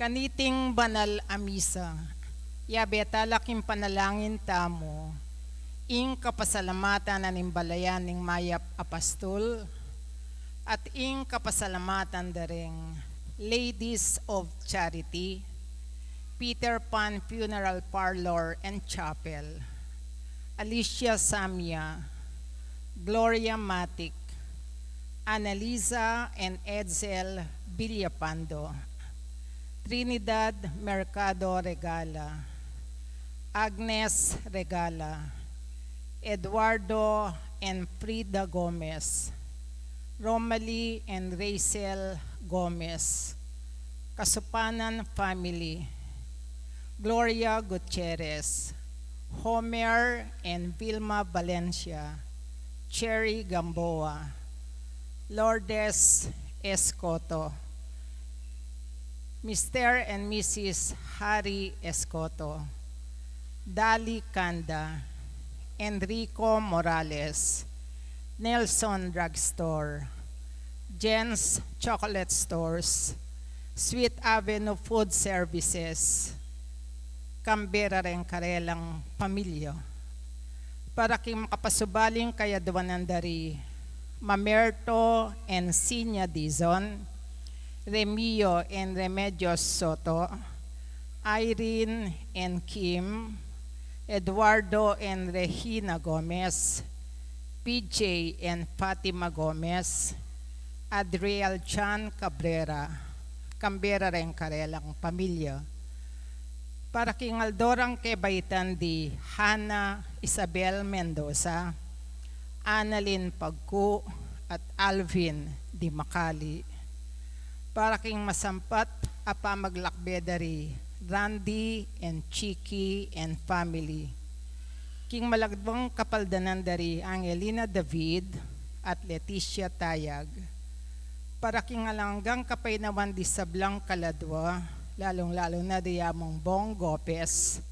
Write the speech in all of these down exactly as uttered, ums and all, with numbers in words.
Kaniting banal a misa, yabe tala king panalangin tamu ing kapasalamatan ning balayan ning mayap a pastul at ing kapasalamatan da ring Ladies of Charity, Peter Pan Funeral Parlor and Chapel, Alicia Samia, Gloria Matic, Annalisa and Edsel Villapando, Trinidad Mercado Regala, Agnes Regala, Eduardo and Frida Gomez, Romalie and Rachel Gomez, Kasupanan family, Gloria Gutierrez, Homer and Vilma Valencia, Cherry Gamboa, Lourdes Escoto, Mister and Missus Harry Escoto, Dali Kanda, Enrico Morales, Nelson Drugstore, Jen's Chocolate Stores, Sweet Avenue Food Services, kambe reng karelang pamilya. Para king makapasubaling kayadwanan da ri Mamerto and Sinya Dizon, Remio and Remedios Soto, Irene and Kim, Eduardo and Regina Gomez, P J and Fatima Gomez, Adriel Chan Cabrera, kambe reng karelang pamilya. Para king aldo rang kebaitan di Hana Isabel Mendoza, Annalyn Pagku, at Alvin Di Macali. Para king masampat a pamaglakbe da ri Randy and Chiki and family. King malagdang kapaldanan da ri Angelina David at Leticia Tayag. Para king alang anggang kapaynawan di sablang kaladwa, lalung-lalu na di Among Bong Gopez,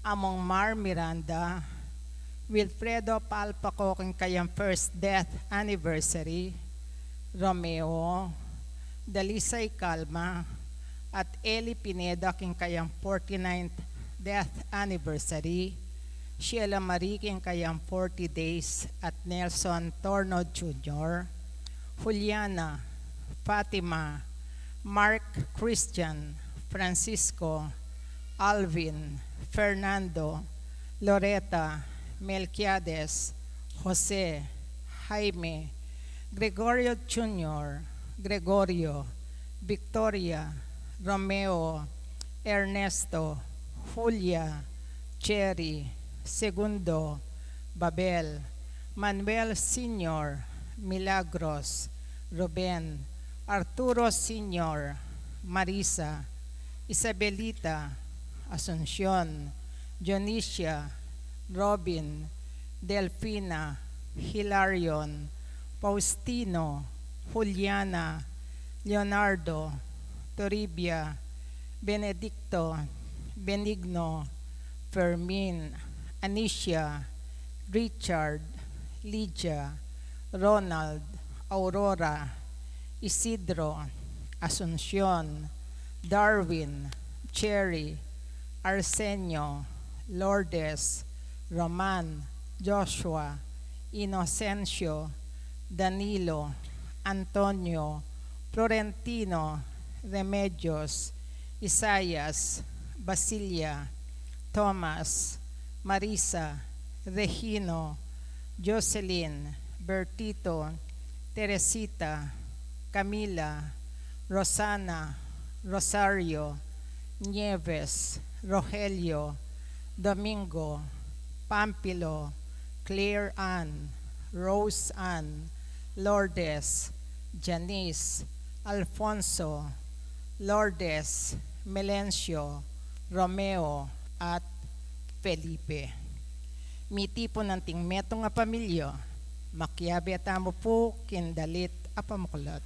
Among Mar Miranda, Wilfredo Palpaco king kayang first death anniversary, Romeo, Dalisay Calma, at Eli Pineda king kayang forty-ninth death anniversary, Sheila Marie king kayang forty days, at Nelson Torno Junior, Juliana, Fatima, Mark, Christian, Francisco, Alvin, Fernando, Loreta, Melquiades, Jose, Jaime, Gregorio Junior, Gregorio, Victoria, Romeo, Ernesto, Julia, Cherry, Segundo, Babel, Manuel Senior, Milagros, Ruben, Arturo Senior, Marisa, Isabelita, Asuncion, Dionisia, Robin, Delfina, Hilarion, Faustino, Juliana, Leonardo, Toribia, Benedicto, Benigno, Fermin, Anicia, Richard, Lydia, Ronald, Aurora, Isidro, Asuncion, Darwin, Cherry, Arsenio, Lourdes, Roman, Joshua, Inocencio, Danilo, Antonio, Florentino, Remedios, Isaias, Basilia, Thomas, Marisa, Regino, Jocelyn, Bertito, Teresita, Camila, Rosana, Rosario, Nieves, Rogelio, Domingo, Pampilo, Claire Ann, Rose Ann, Lourdes, Janice, Alfonso, Lourdes, Melencio, Romeo, at Felipe. Mitipun anting metung a pamilya, makiabe tamu pu king dalit a pamuklat.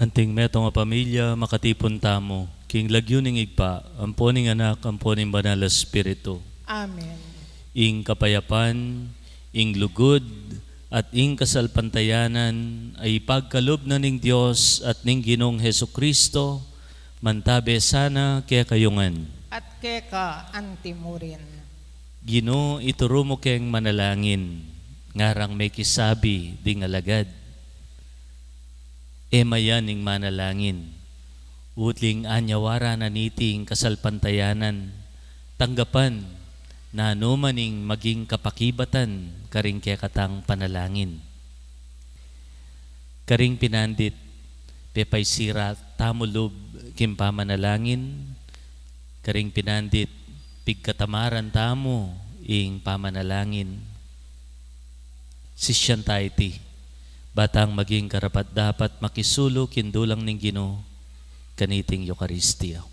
Anting metung a pamilya, makatipun tamu king lagyu ning Ibpa, ampo ning Anak, ampo ning Banal a Espiritu. Amen. Ing kapayapan, ing lugud, at ing kasalpantayanan a ipagkalub na ning Dios at ning Ginung Jesucristo, mantabe sana kekayu ngan. At keka antimurin. Ginu, ituru mu keng manalangin, ngarang mekisabi ding alagad. E mayan ing manalangin, uling anyawara na niti ing kasalpantayanan, tanggapan, nanu man ing maging kapakibatan karing kekatang panalangin. Karing pinandit, pepaisira tamu lub king pamanalangin, karing pinandit, pigkatamaran tamu ing pamanalangin. Sisian ta iti, ba tang maging karapat-dapat makisulu king dulang ning Ginu, kaniting Eukaristia.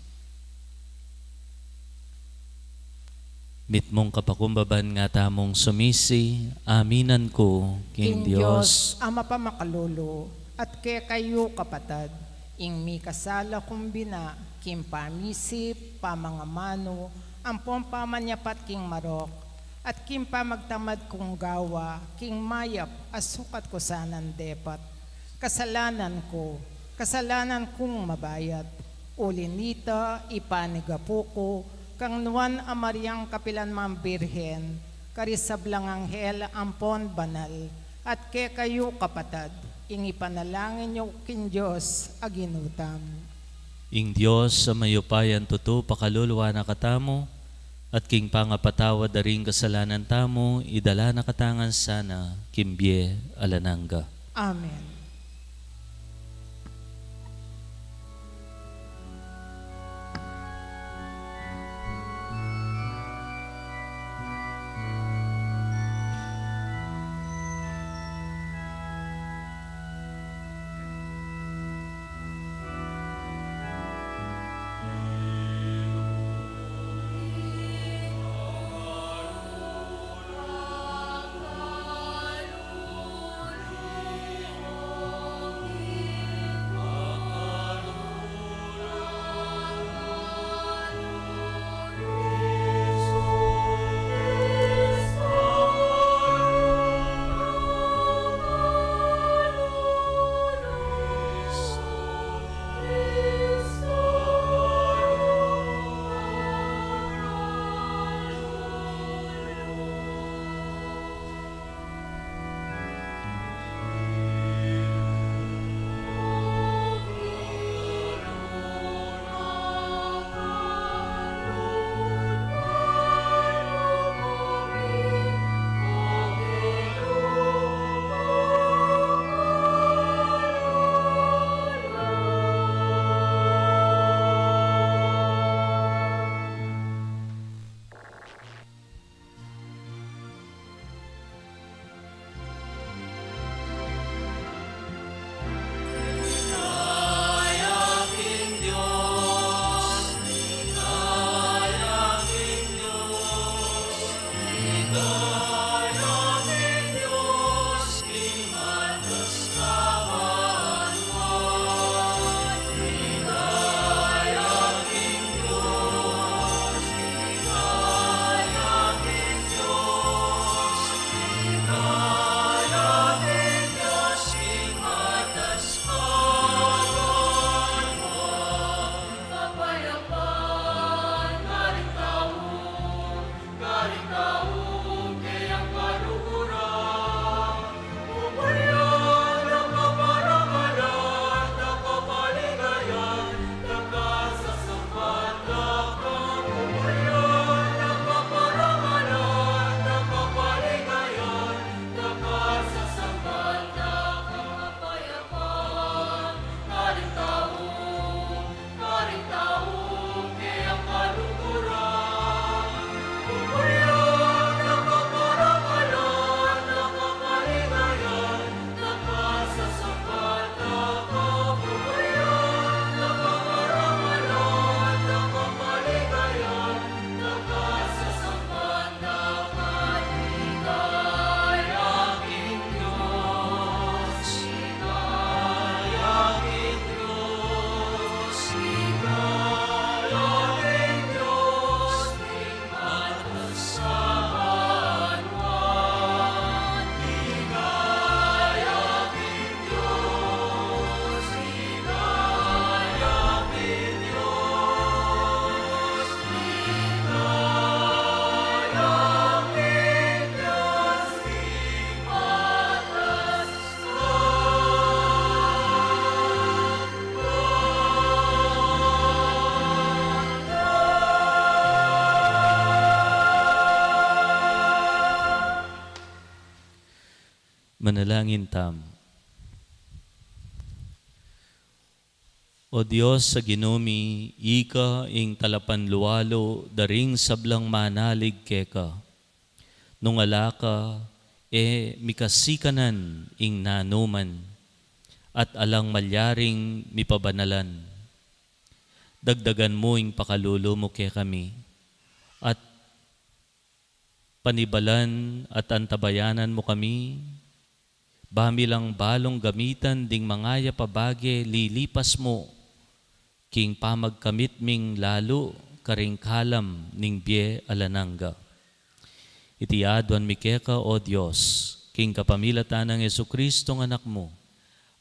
Mitmung kapakumbaban nga tamung sumisi, aminan ku king Dios a mapamakalulu, at kekayu kapatad, ing mikasala kung bina, king pamisip, pamangamanu, ampong pamanyapat king marok, at king pamagtamad kung gawa, king mayap a sukat ku sanang depat. Kasalanan ku, kasalanan kung mabayat. Uli nita, ipanigapu ku kang Nuan a Mariang kapilan mang Birhen, karing sablang anghel ampon banal, at kekayu kapatad, ing ipanalangin yu king Dios a Ginu tamu. Ing Dios a mayupayang tutu pakalulu na katamu, at king pangapatawad da ring kasalanan tamu, idala na katamu ngan sana king bie alang angga. Amen. Manalangin tamu. O Dios a Ginu mi, ika ing talapanlualu da ring sablang manalig keka. Nung ala ka, e mikasikanan ing nanuman, at alang malyaring mipabanalan. Dagdagan mu ing pakalulu mu kekami, at panibalan at antabayanan mu kami, ba mi lang balung gamitan ding mangayap a bage lilipas mu, king pamagkamit ming lalu karing kalam ning bie alang angga. Iti aduan mi keka, O Dios, king kapamilatan nang Jesucristo nga Anak mu,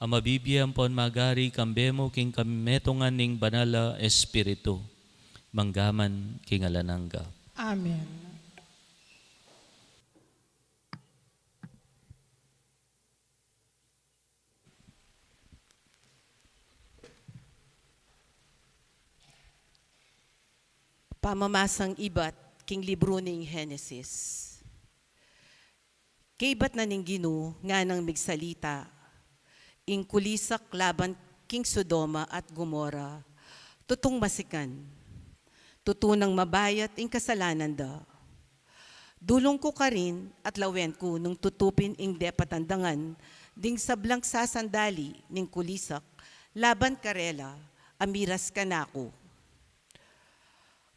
a mabibie ampon magari kambe mu king kametungan ning Banal a Espiritu, manggaman king alang angga. Amen. Pamamasang ibat king libru ning Genesis. Kaybat na ning Ginu nganang migsalita, ing kulisak laban king Sodoma at Gomorra, tutung masikan. Tutu nang mabayat ing kasalanan da. Dulung ku karin at lawen ku nung tutupin ing depat a dangan ding sablang sasandali ning kulisak laban karela a miras kanaku.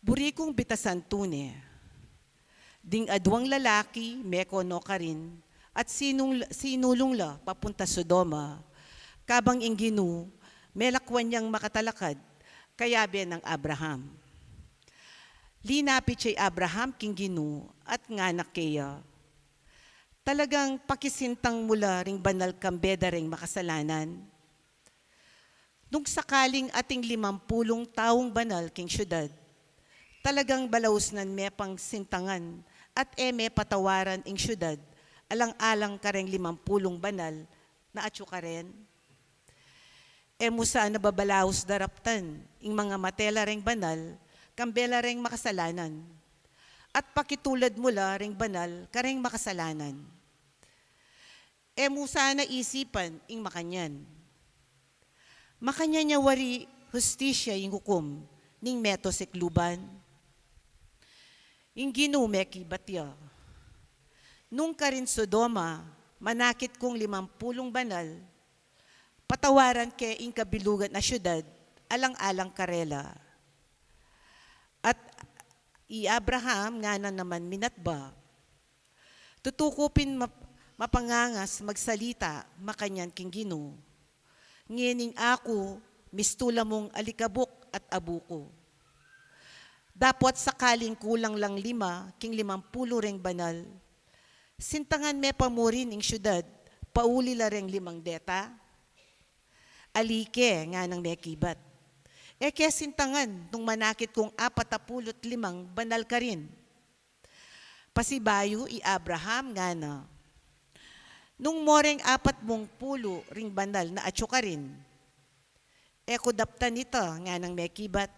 Buri kung bitasan tune. Ding aduang lalaki meko no karin at sinung-, sinulung la papunta Sodoma, kabang ing Ginu melakwan yang makatalakad kayabe nang Abraham. Linapit ya i Abraham king Ginu at ngana keya, "Talagang pakisintang mu la ring banal kambe da reng makasalanan?" Nung sakaling ating limampulung taung banal king siudad, talagang balausnan me pang sintangan at e me patawaran ing siudad alang-alang kareng limampulung banal na atyu karen? E mu sana babalaus daraptan ing mangamate la reng banal kambe la reng makasalanan, at pakitulad mu la reng banal kareng makasalanan? E mu sana isipan ing makanyan? Makanyan ya wari hustisya ing ukum ning meto sikluban? Ing Ginu mekibat ya, "Nung karin Sodoma manakit kung limampulung banal, patawaran ke ing kabilugan a siudad alang-alang karela." At i Abraham ngana naman minatba, "Tutu ku pin map-, mapangangas magsalita makanyan king Ginu. Ngening aku, mistu la mung alikabuk at abu ku. Dapot sakaling kulang lang lima king limampulu reng banal, sintangan me pa mu rin ing siudad pauli la reng limang deta?" "Ali ke," nganang mekibat, "e ke sintangan nung manakit kung apatapulu't limang banal karin." Pasibayu i Abraham ngana, "Nung moreng apatmung pulu ring banal na atyu karin, e ku daptan ita," nganang mekibat,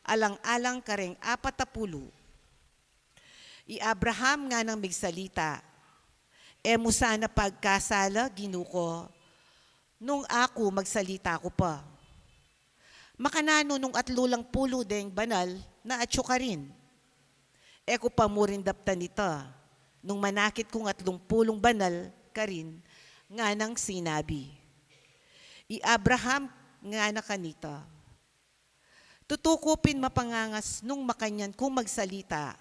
"alang-alang kareng apatapulu." I Abraham nganang migsalita, "E mu sana pagkasala, Ginu ko, nung aku magsalita ku pa. Makananu nung atlu lang pulu deng banal na atyu karin? E ku pa mu rin daptan ita, nung manakit kung atlung pulung banal karin," nganang sinabi. I Abraham ngana kanita, "Tutu ku pin mapangangas nung makanyan kung magsalita,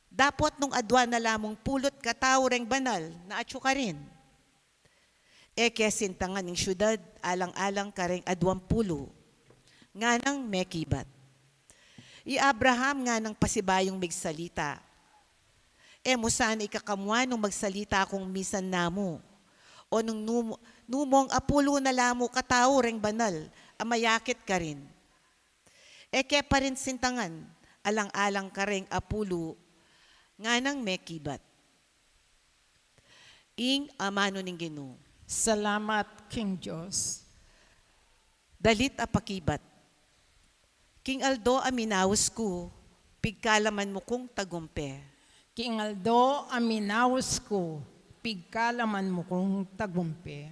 dapot nung adwa na lamung pulu't katau reng banal na atyu karin, e ke sintangan ing siudad alang-alang kareng aduang pulu," nganang mekibat. I Abraham nganang pasibayung migsalita, "E mu sana ikakamua nung magsalita kung misan namu, o nung num-, numong apulu na la mu katau reng banal a mayakit karin, e ke pa rin sintangan alang-alang kareng apulu," nganang mekibat. Ing amanu ning Ginu. Salamat king Dios. Dalit a pakibat. King aldo a minaus ku, pigkalaman mu kung tagumpe. King aldo a minaus ku, pigkalaman mu kung tagumpe.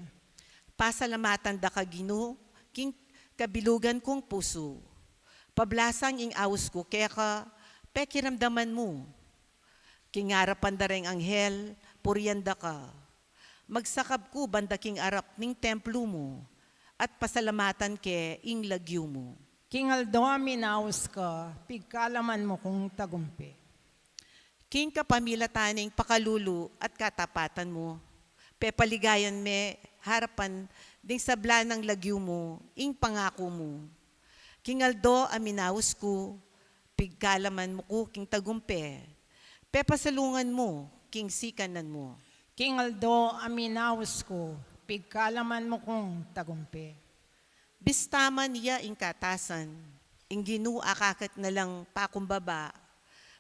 Pasalamatan da ka, Ginu, king kabilugan kung pusu. Pablasang ing aus ku keka, pekiramdaman mu. King arapan da reng anghel, purian da ka. Magsakab ku banda king arap ning templu mu, at pasalamatan ke ing lagyu mu. King aldo a minaus ka, pigkalaman mu kung tagumpe. King kapamilatan ning pakalulu at katapatan mu, pepaligayan me harapan ding sabla nang lagyu mu ing pangaku mu. King aldo a minaus ku, pigkalaman mu ku king tagumpe. Pepasalungan mu king sikanan mu. King aldo a minaus ku, pigkalaman mu kung tagumpe. Bista man ya ing katasan, ing Ginu akakit na lang pakumbaba.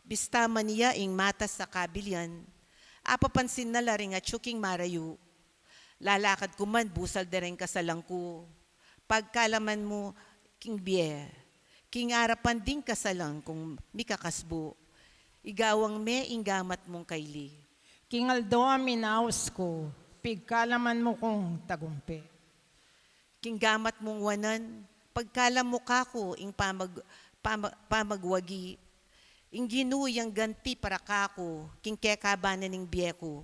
Bista man ya ing matas a kabilian, apapansin na la ring atyu king marayu. Lalakad ku man busal da reng kasalan ku, pagkalaman mu king bie, king arapan ding kasalan kung mikakasbu. Igawang me ing gamat mung kaili. King aldo a minaus ku, pigkalaman mu kung tagumpe. King gamat mung wanan, pagkalam mu kaku ing pamag-, pama-, pamagwagi. Ing Ginu yang ganti para kaku king kekabanan ning bie ku.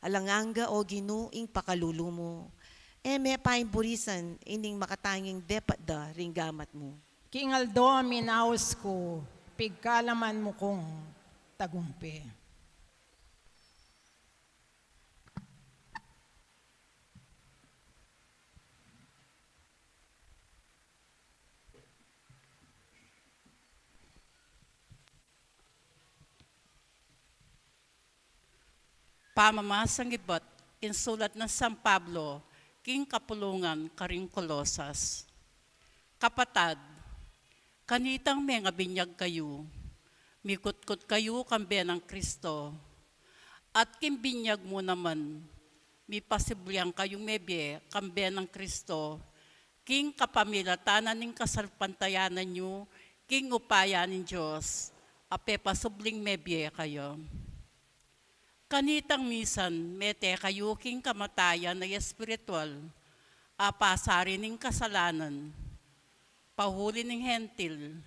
Alang angga, o Ginu, ing pakalulu mu. E me paimburisan ining makatanging depat da ring gamat mu. King aldo a minaus ku, pigkalaman mu kung tagumpe. Pamamasang ibat king sulat nang San Pablo king kapulungan karing Colosas. Kapatad, kanitang mengabinyag kayu, mikutkut kayu kambe nang Kristo. At king binyag mu naman, mipasiblian kayung mebie kambe nang Kristo, king kapamilatan na ning kasalpantayanan yu king upaya ning Dios, a pepasubling mebie kaya. Kanitang misan, mete kayu king kamatayan a espiritual, a pasari ning kasalanan, pahuli ning Hentil,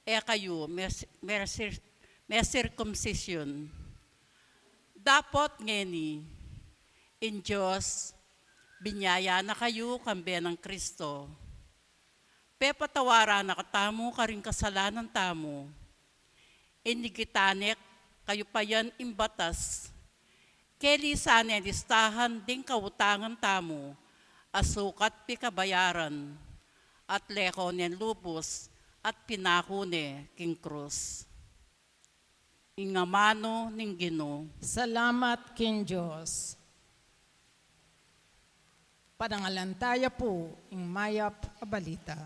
e kayu mes-, mesir-, mesirkumsisyun. Dapot ngeni, ing Dios, binyaya na kayu kambe nang Kristo. Pepatawaran na katamu karing kasalanan tamu. Inigitan ne kayu pa yan ing batas. Kelisan ne listahan ding kautangan tamu, a sukat pikabayaran, at leko nen lubus, at pinaku ne king krus. Ing amanu ning Ginu. Salamat king Dios. Parangalan taya pu ing mayap a balita.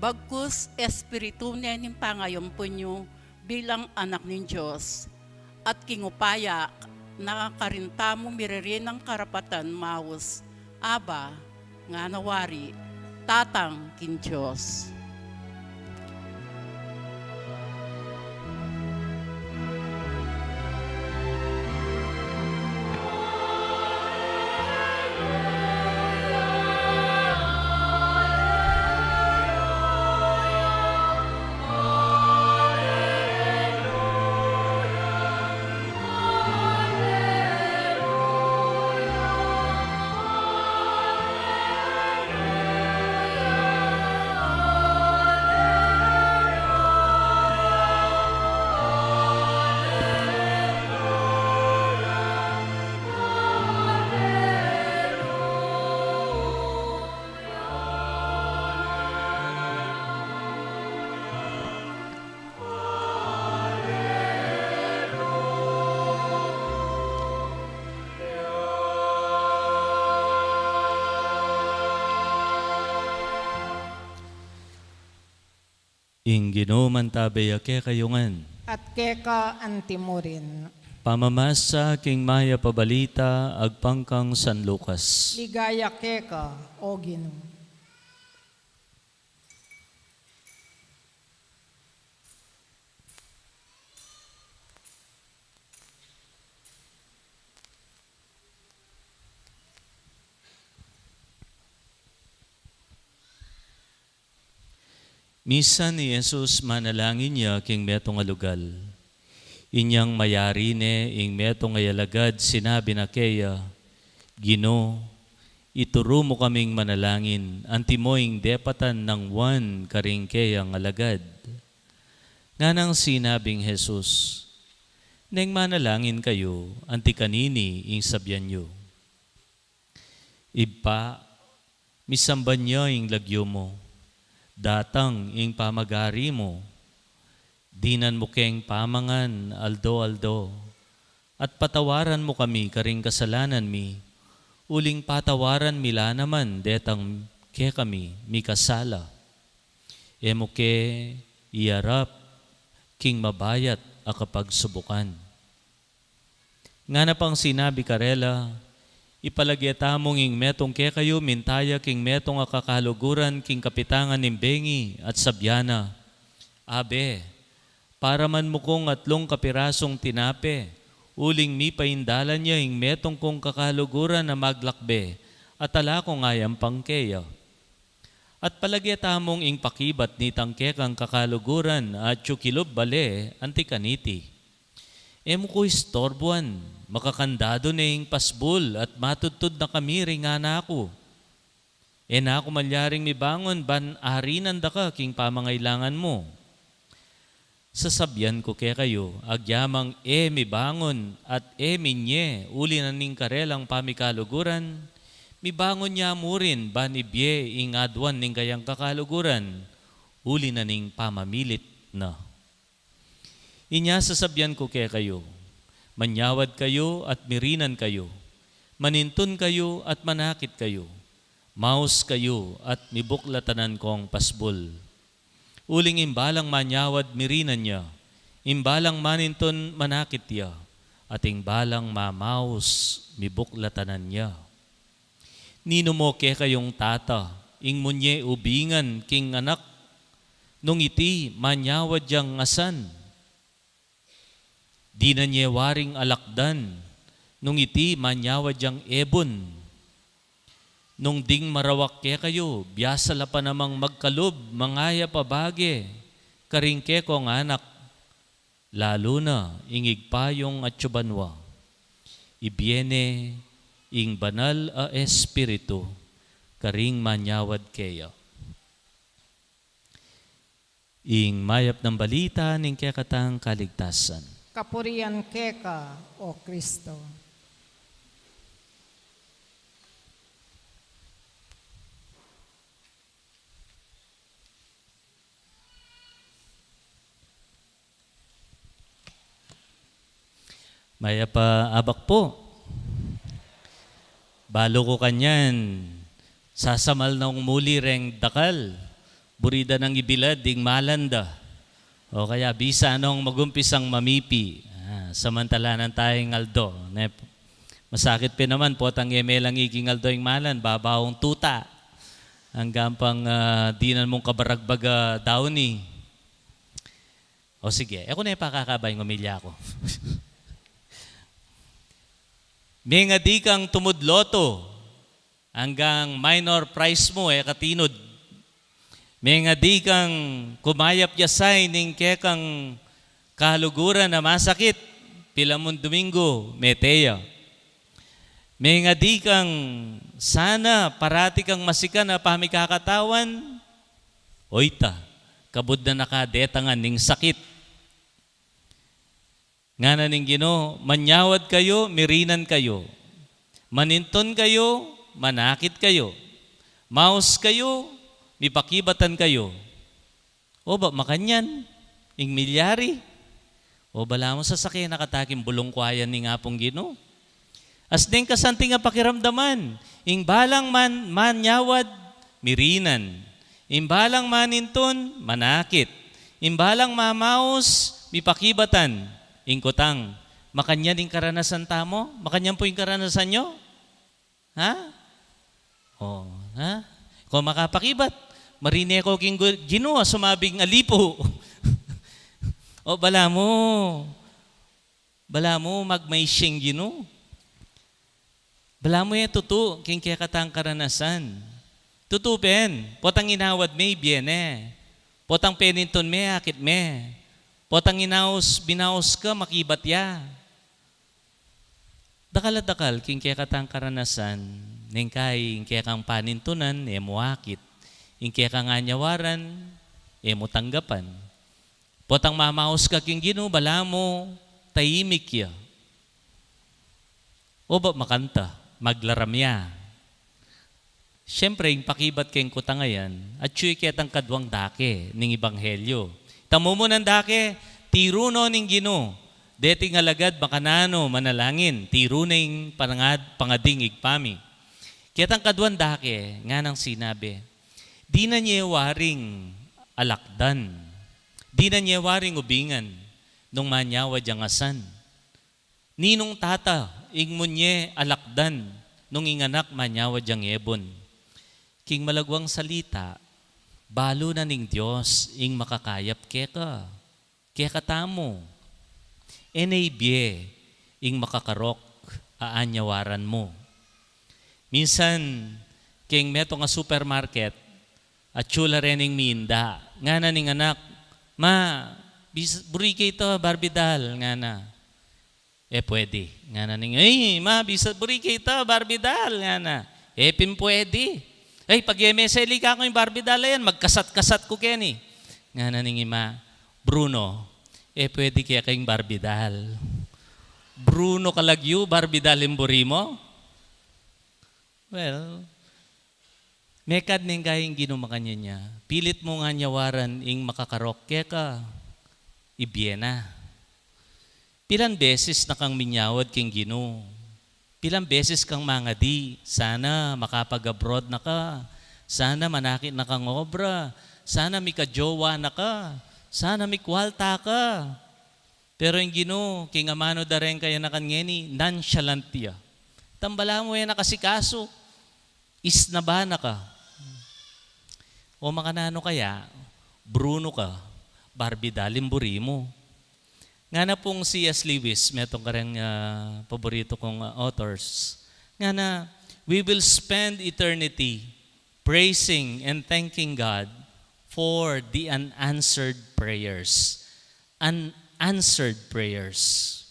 Bagkus Espiritu ne ning pangayampun yu bilang anak ning Dios, at king upaya na karin tamu miririn nang karapatan maus, Aba, ngana wari, Tatang king Dios. Ing Ginu mantabe ya kekayu ngan. At keka antimurin. Pamamasa king mayap a balita agpang kang San Lucas. Ligaya keka, O Ginu. Misan i Jesus manalangin ya king metung a lugal. Inyang mayari ne ing metung a alagad sinabi na keya, "Ginu, ituru mu kaming manalangin, antimo ing depatan nang Juan karing keyang alagad." Nganang sinabing Jesus, "Neng manalangin kayu, anti kanini ing sabian yu?" Ibpa, misamban ya ing lagyu mu. Datang ing pamagari mu. Dinan mu keng pamangan aldo-aldo. At patawaran mu kami karing kasalanan mi, uling patawaran mi la naman detang kekami mikasala. E mu ke iarap king mabayat a kapagsubukan. Ngana pang sinabi karela, "Ipalage tamung ing metung kekayu, minta ya king metung a kakaluguran king kapitangan ning bengi at sabian na, 'Abe, paraman mu kung atlung kapirasung tinape, uling mipaindalan ya ing metung kung kakaluguran a maglakbe, at ala kung ayampang keya. At palage tamung ing pakibat nitang kekang kakaluguran atyu kilub bale anti kaniti. E mu ku istorbuan, makakandadu ne ing pasbul at matudtud na kami ring ngana ku. E na ku malyaring mibangun ban arinan da ka king pamangailangan mu.' Sasabian ku kekayu, agyamang e mibangun at e minye uli na ning karelang pamikaluguran, mibangun ya mu rin ban ibie ing aduan ning kayang kakaluguran uli na ning pamamilit na. Inya sasabian ku kekayu, manyawad kayu at mirinan kayu, manintun kayu at manakit kayu, maus kayu at mibuklatanan kong pasbul. Uling ing balang manyawad mirinan ya, ing balang manintun manakit ya, at ing balang mamaus mibuklatanan ya. Ninu mu kekayung tata, ing munye ubingan king anak, nung iti manyawad yang asan? Dinan ye waring alakdan, nung iti manyawad yang ebun? Nung ding marawak kekayu, biasa la pa namang magkalub, mangayap a bage karing kekong anak, lalu na ing Ibpa yung atyu banua. Ibie ne ing Banal a Espiritu karing manyawad keya." Ing mayap nang balita ning kekatang kaligtasan. Kapurian keka, O Kristo. Mayap a abak pu. Balu ku kanyan, sasamal nong muli reng dakal, buri da nang ibilad ing malan da. O kaya bisa nong magumpisang mamipi. Ah, samantalanan taya ing aldo, ne? Masakit pin naman, potang e melangi king aldo ing malan, babaung tuta. Anggang pang, ah, dinan mung kabaragbaga dawni. O sige, e ku ne pakakaba ing omilya ku. Mengadi kang tumud loto, anggang minor prize mu e katinud. Mengadi kang kumayap ya sign ning kekang kaluguran a masakit, pilamun Domingo, mete ya. Mengadi kang sana parati kang masikan a pamikakatawan, oyta, kabud na naka detangan ning sakit. Ngana ning Ginu, manyawad kayu, mirinan kayu. Manintun kayu, manakit kayu. Maus kayu, mipakibatan kayu. O ba makanyan ing milyari? O balamu sasake na kata king bulungkuayan ning Apung Ginu? As deng kasanting a pakiramdaman, ing balang man-, manyawad, mirinan. Ing balang manintun, manakit. Ing balang mamaus, mipakibatan ing kutang. Makanyan ing karanasan tamu? Makanyan pu ing karanasan yu? Ha? O, ha? Kung makapakibat, marine ko king gu-, Ginu, sumabing alipu. O, balamu. Balamu, magmaising Ginu. Balamu e tutu, king kekatang karanasan. Tutu pen, potang inawad me, ibie ne. Potang penintun me, akit me. Potang inaus, binaus ka, makibat ya. Dakal a dakal, king kekatang karanasan, neng kai, ing kekang panintunan, e mu akit. Ing kekang anyawaran, e mu tanggapan. Potang mamaus ka king Ginu, balamu, taimik ya. O ba makanta, maglaram ya. Siyempre, ing pakibat keng kutang a yan, atyu ketang kaduang dake ning ebanghelyo. Ing mumunang dake, tiru no ning Ginu, deting alagad makananu manalangin, tiru ne ing pangad-, pangading Ibpa mi. Ketang kaduang dake, nganang sinabi, di na nye waring alakdan, di na nye waring ubingan, nung manyawad yang asan. Ninung tata, ing mu nye alakdan, nung ing anak manyawad yang ebun. King malaguang salita, balu na ning Dios ing makakayap keka, kekatamu. E ne ibie ing makakarok a anyawaran mu. Minsan, king metung a supermarket, atyu la ren ing minda. Ngana ning anak, "Ma, bis-, buri ke ita Barbie doll," ngana. "E pwede." Ngana ning, "Ay, ma, bisa buri ke ita Barbie doll," ngana. "E pin pwede." "Ay, pag e me seli kaku ing Barbie doll a yan, magkasat-kasat ku keni." Ngana ning ima, "Bruno, e pwede keka ing Barbie doll. Bruno ka lagyu, Barbie doll ing buri mu?" Well, mekad neng kai ing Ginu makanyan ya, pilit mung anyawaran ing makakarok keka, ibie na. Pilan beses na kang minyawad king Ginu? Pilan beses kang mangadi, sana makapag-abroad na ka, sana manakit na kang obra, sana mikajowa na ka, sana mikwalta ka. Pero ing Ginu, king amanu da reng kayanakan ngeni, nonchalant ya. Tambala mu e na kasikasu, isnaba na ka. O makananu kaya, Bruno ka, Barbie doll ing buri mu. Ngana pung C S Lewis, metung kareng, ah, paboritu kung, ah, authors. Ngana, "We will spend eternity praising and thanking God for the unanswered prayers." Unanswered prayers.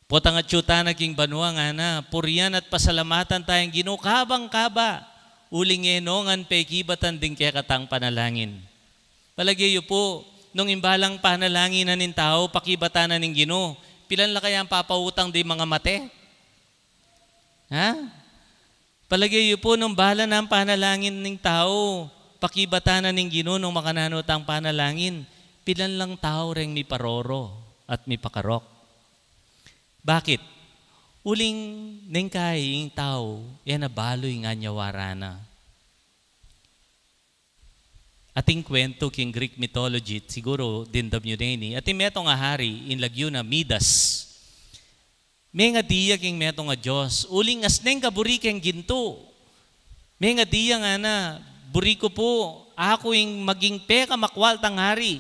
Potang atyu tana king banua, ngana, purian at pasalamatan taya ing Ginu kabang-kaba, uling e no ngan pekibatan ding kekatang panalangin. Palage yu pu, nung ing balang panalangin na ning tau, pakibatan na ning Ginu, pilan la kayang papautang ding manga mate? Ha? Palage yu pu, nung bala nang panalangin ning tau, pakibatan na ning Ginu nung makananu tang panalangin, pilan lang tau reng miparoro at mipakarok. Bakit? Uling neng kai ing tau, e na balu ing anyawaran na. Ating kwentu king Greek mythology, siguru dimdam yu ne ini, ating metung a hari, ing lagyu na Midas. Mengadi ya king metung a dios, uling asneng kaburi keng gintu. Mengadi ya, ngana, "Buri ku pu, aku ing maging pekamakwaltang hari.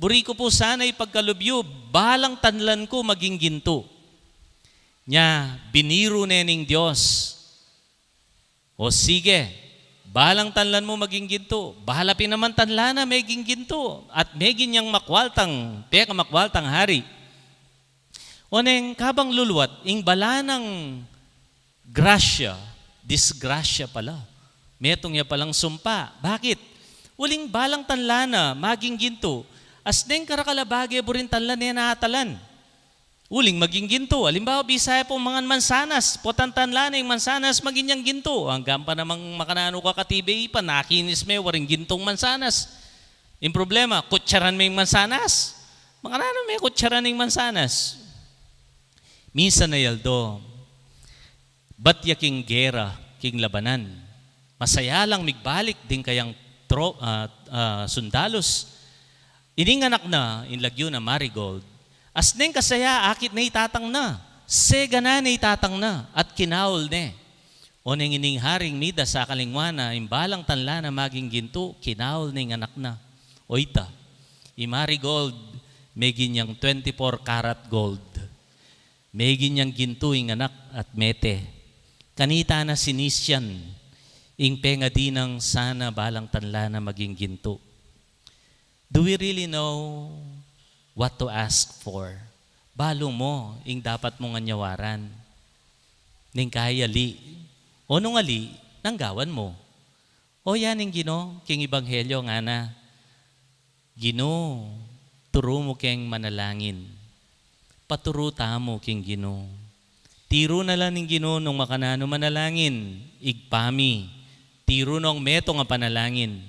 Buri ku pu sana ipagkalub yu, balang tanlan ku maging gintu." Nya, biniru ne ning dios. O sige, balang tanlan mu maging gintu. Bala pin naman tanlan na meging gintu at meging yang makwaltang, pekamakwaltang hari. O neng kabang luluat, ing bala nang grasya, disgrasya pala. Metung ya palang sumpa. Bakit? Uling balang tanlan na maging gintu, asneng karakal a bage buring tanlan e na atalan. Uling maging gintu. Alimbawa, bisa ya pung mangan mansanas, potang tanlan na ing mansanas, maging yang gintu. Anggang pa namang makananu ka katibe, ipa, nakinis me, waring gintung mansanas. Ing problema, kutsaran me ing mansanas. Makananu me kutsaran ing mansanas? Minsan a aldo, bat ya king gera, king labanan. Masaya lang migbalik ding kayang tro-, ah, ah, sundalus. Ining anak na, ing lagyu na Marigold, asneng kasaya akit ne i tatang na, seganan ne i tatang na, at kinaul ne. Oneng ining haring mida sa kalingwan na, ing balang tanla na maging gintu, kinaul ne ing anak na. Oyta, i Marigold, meging yang twenty-four karat gold. Meging yang gintu ing anak at mete. Kanita na sinisian, ing pengadi nang sana balang tanla na maging gintu. Do we really know what to ask for? Balu mo ing dapat mung anyawaran. Ning kaya ali, o nung ali, nang gawan mo. O yan ing Ginu, king Ebanghelyo ngana, Ginu, turu mu keng manalangin. Paturu tamu king Ginu. Tiru na la ning Ginu nung makananu manalangin, Ibpa mi. Tiru nong metung a panalangin.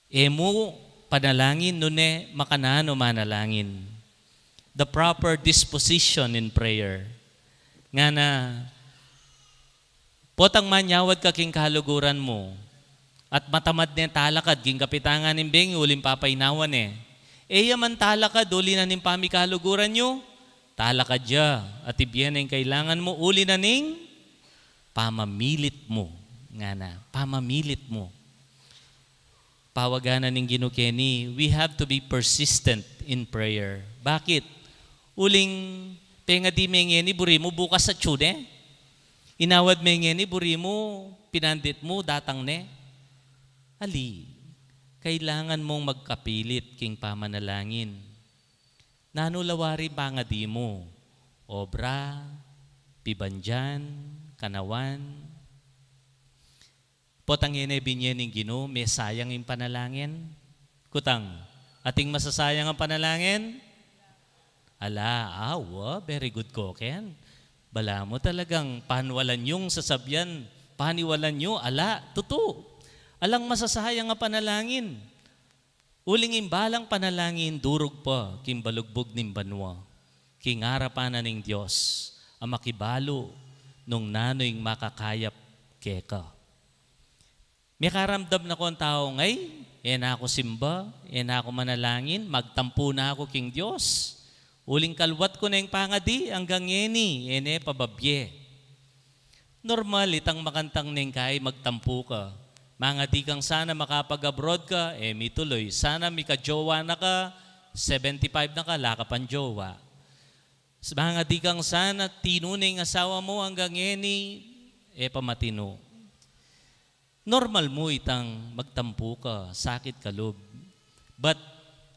E mu panalangin nune makananu manalangin. The proper disposition in prayer. Ngana, potang manyawad ka king kaluguran mu, at matamad ne talakad king kapitangan ning bengi uling papainawan ne. E ya man talakad uli na ning pamikaluguran yu, talakad ya, at ibie ne ing kailangan mu uli na ning pamamilit mu. Ngana, pamamilit mu. Pawagan na ning Ginu keni, we have to be persistent in prayer. Bakit? Uling pengadi me ngeni, buri mu bukas atyu ne. Inawad me ngeni, buri mu pinandit mu datang ne. Ali, kailangan mung magkapilit king pamanalangin. Nanu la wari pangadi mu? Obra, pibandian, kanawan. Potang e ne binie ning Ginu, mesayang ing panalangin? Kutang, ating masasayang a panalangin? Ala, awa, very good koken. Balamu talagang paniwalan yung sasabian, paniwalan yu, ala, tutu. Alang masasayang a panalangin. Uling ing balang panalangin durug pa king balugbug ning banua, king arapan na ning Dios, a makibalu nung nanu ing makakayap keka. Mekaramdam na kong tau ngan, e na ku simba, e na ku manalangin, magtampu na ku king Dios. Uling kalwat ku neng pangadi, anggang ngeni, e ne pababie. Normal itang makantang neng kai magtampu ka. Mangadi kang sana makapag-abroad ka, e mituluy. Sana mikajowa na ka, seventy-five na ka, ala ka pang jowa. Mangadi kang sana tinu neng asawa mu anggang ngeni, e pa matinu. Normal mu itang magtampu ka, sakit ka lub. But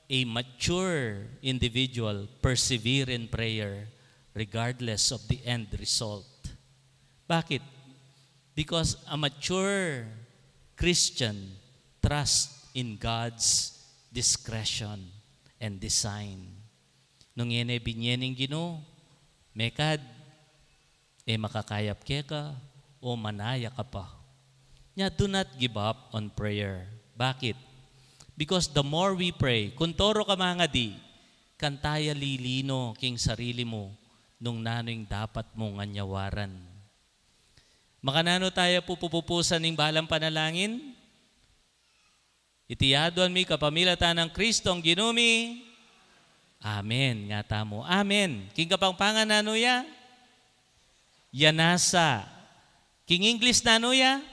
a mature individual persevere in prayer regardless of the end result. Bakit? Because a mature Christian trust in God's discretion and design. Nung e ne binie ning Ginu, mekad, e makakayap keka, o manaya ka pa. Nya, do not give up on prayer. Bakit? Because the more we pray, kung toro ka mangadi, kanta ya lilino king sarili mu nung nanu ing dapat mung anyawaran. Makananu taya pupupusan ning balang panalangin? Iti aduan mi kapamilatan nang Kristong Ginu mi. Amen. Nga tamu. Amen. King Kapampangan nanu ya? Yanasa. King English nanu ya?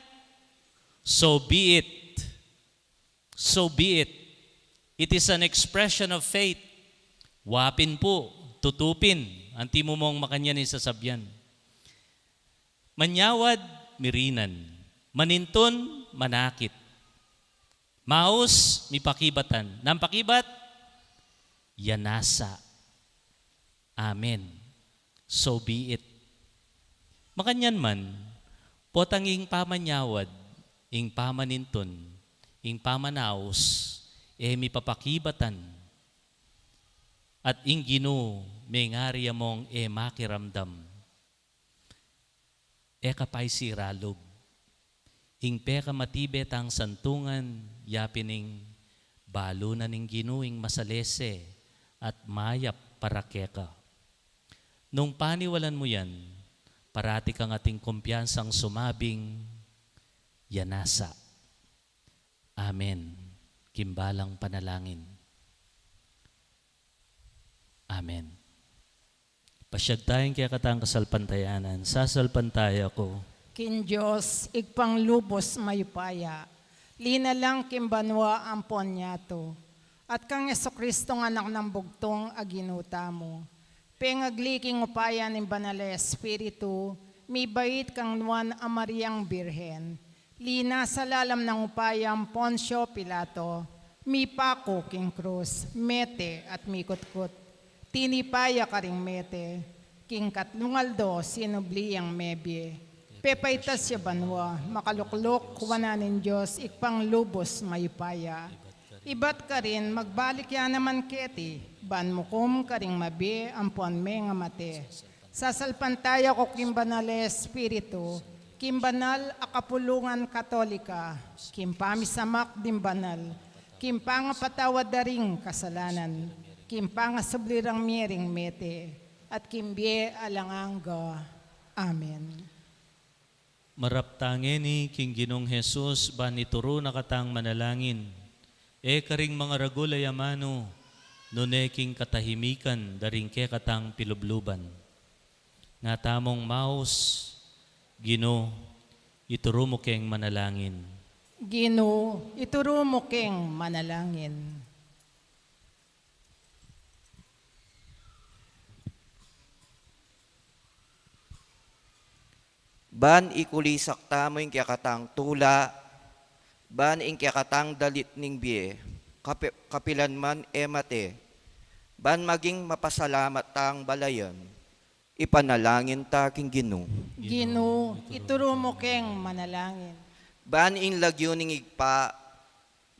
So be it. So be it. It is an expression of faith. Wa pin pu, tutu pin, anti mu mung makanyan ing sasabian. Manyawad, mirinan. Manintun, manakit. Maus, mipakibatan. Nang pakibat, yanasa. Amen. So be it. Makanyan man, potang ing pamanyawad, ing pamanintun, ing pamanaus, e mipapakibatan. At ing Ginu, mengari ya mung e makiramdam. E ka pay sira lub. Ing pekamatibe tang santungan, ya pin ing balu na ning Ginu ing masalese at mayap para keka. Nung paniwalan mu yan, parati kang ating kumpiyansang sumabing, "Yanasa." Amen. King balang panalangin. Amen. Pasyag taya king kekatang kasalpantayanan. Sasalpantaya ku king Dios, Ibpang lubos mayupaya, linalang king banua ampon yatu, at kang Jesucristong Anak nang bugtung a Ginu tamu, pengagli king upaya ning Banal a Espiritu, mibait kang Nuan a Mariang Birhen, linasa lalam ning upaya nang Poncio Pilato, mipaku king krus, mete at mikutkut. Tinipa ya karing mete, king katlung aldo sinubli yang mebie. Pepaitas ya banua, makaluklok wanan ning Dios, Ibpang lubos mayupaya. Ibat karin, magbalik ya naman keti, ban mukum karing mabie ampon mengamate. Sasalpantaya ku king Banal a Espiritu, king banal a kapulungan Katolika, king pamisamak ding banal, king pangapatawad da ring kasalanan, king pangasubli rang mie ring mete, at king bie alang angga. Amen. Marap ta ngeni king Ginung Jesus ban ituru na katang manalangin, e karing mangaragul a amanu, nune king katahimikan da ring kekatang pilubluban. Nga tamung maus, Ginu, ituru mu keng manalangin. Ginu, ituru mu keng manalangin. Ban ikulisak tamu ing kekatang tula, ban ing kekatang dalit ning bie, kapi-, kapilan man e mate, ban maging mapasalamat tang balayan, ipanalangin ta king Ginu. Ginu, ituru mu keng manalangin. Ban ing lagyu ning Ibpa,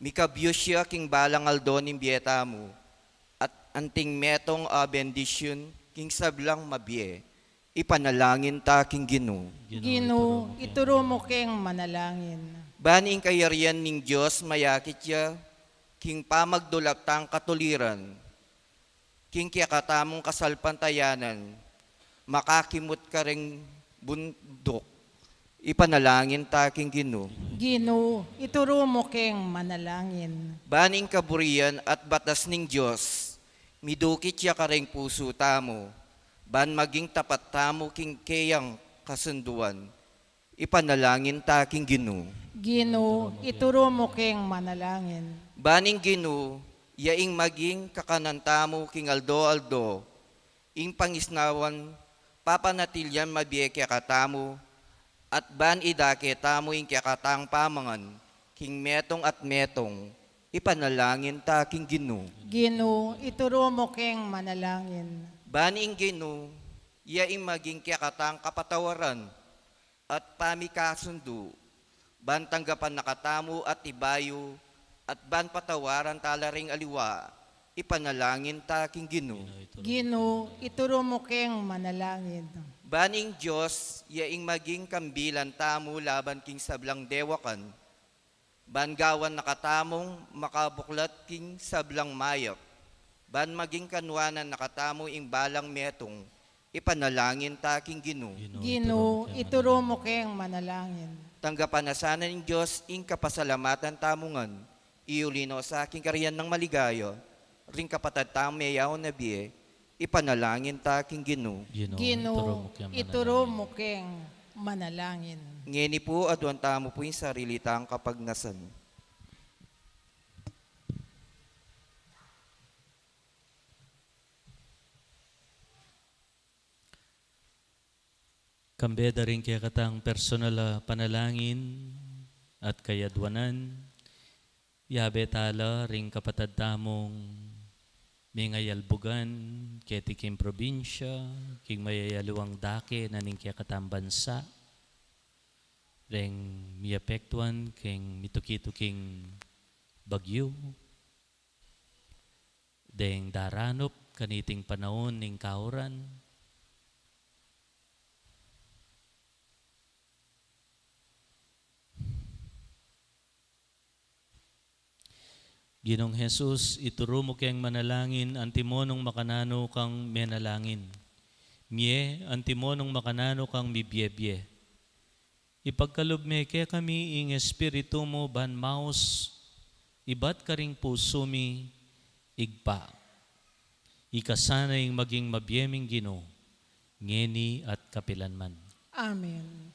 mikabyus ya king balang aldo ning bie tamu, at anting metung a bendisyun king sablang mabie, ipanalangin ta king Ginu. Ginu, ituru mu keng manalangin. Ban ing kayarian ning Dios mayakit ya king pamagdulap tang katuliran, king kekatamung kasalpantayanan, makakimut karing bunduk, ipanalangin ta king Ginu. Ginu, ituru mu keng manalangin. Ban ing kaburian at batas ning Dios, midukit ya karing pusu tamu, ban maging tapat tamu king keyang kasunduan, ipanalangin ta king Ginu. Ginu, ituru mu keng manalangin. Ban ing Ginu, ya ing maging kakanan tamu king aldo-aldo, ing pangisnawan, papanatilian mabie kekatamu, at ban idake tamu ing kekatang pamangan, king metung at metung, ipanalangin ta king Ginu. Ginu, ituru mu keng manalangin. Ban ing Ginu, ya ing maging kekatang kapatawaran, at pamikasundu, ban tanggapan na katamu at ibayu, at ban patawaran ta la ring aliwa, ipanalangin ta king Ginu. Ginu, ituru mu keng manalangin. Ban ing Dios, ya ing maging kambilan tamu laban king sablang dewakan, ban gawan na katamung makabuklat king sablang mayap, ban maging kanuanan na katamu ing balang metung, ipanalangin ta king Ginu. Ginu, ituru mu keng manalangin. Tanggapan na sana ning Dios ing kapasalamatan tamu ngan, iyuli no sa king karian nang maligaya, ring kapatad tang meyaun na bie, ipanalangin ta king Ginu. Ginu, ituru mu keng manalangin. Ngeni pu, aduan tamu pu ing sarili tang kapagnasan. Kambe da ring kekatang personal a panalangin at kayaduanan, yabe ta la ring kapatad tamung mingayalbugan keti king probinsya, king mayayaliwang dake na ning kekatang bansa, reng miapektuan king mituki-tuking bagyu, deng daranup kaniting panaun ning kauran. Ginung Jesus, ituru mu keng manalangin antimo nung makananu kang menalangin. Mie, antimo nung makananu kang mibie-bie. Ipagkalub me kekami ing Espiritu mu ban maus ibat karing pusu mi, Ibpa. Ika sana ing maging mabie ming Ginu, ngeni at kapilanman. Amen.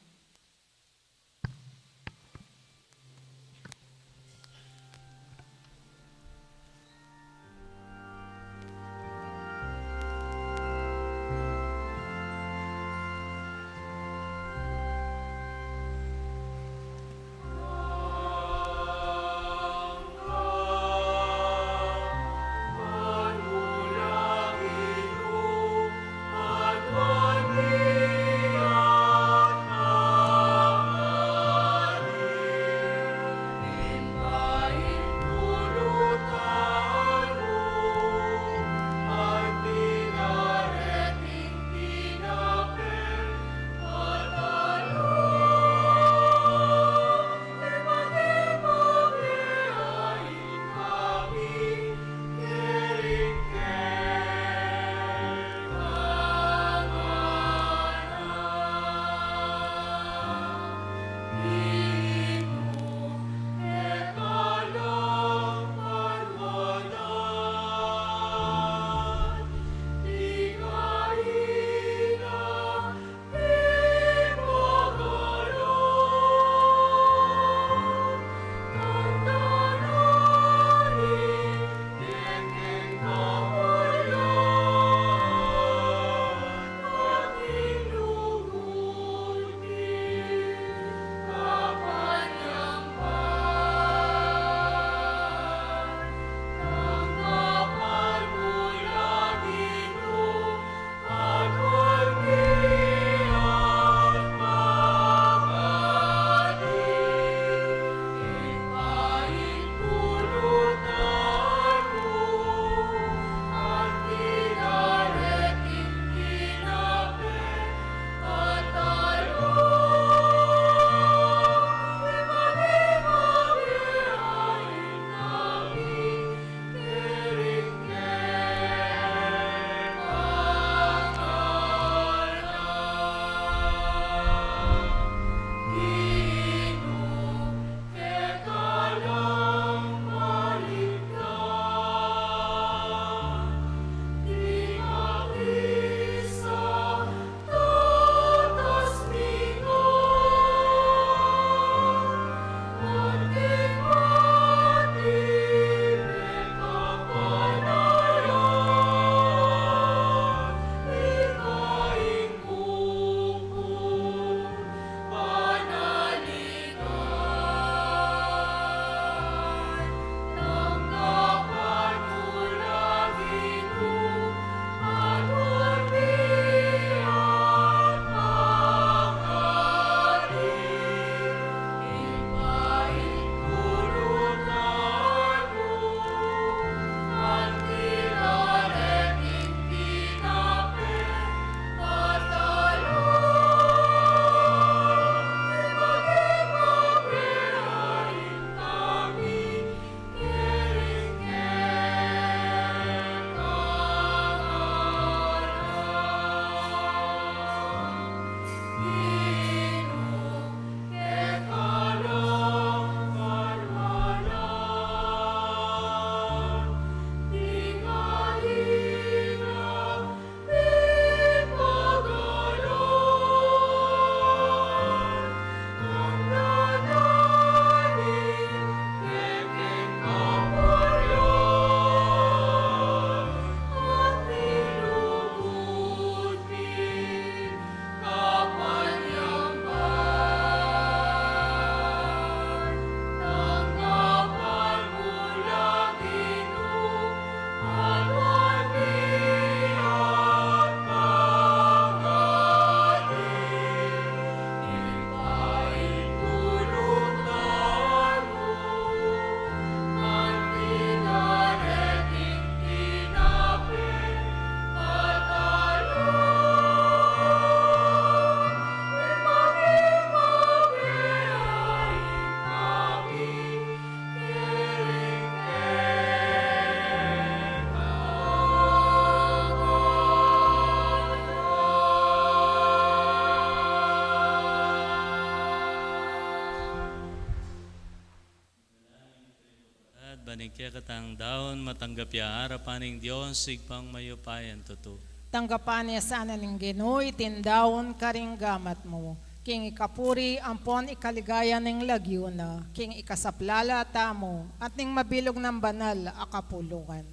Ban ing kekatang daun, matanggap ya arapan ning Dios, Ibpang mayupayang tutu. Tanggapan na sana ning Ginu iting daun karing gamat mu, king ikapuri ampon ikaligaya ning lagyu na, king ikasaplala tamu, at ning mabilug nang banal a kapulungan.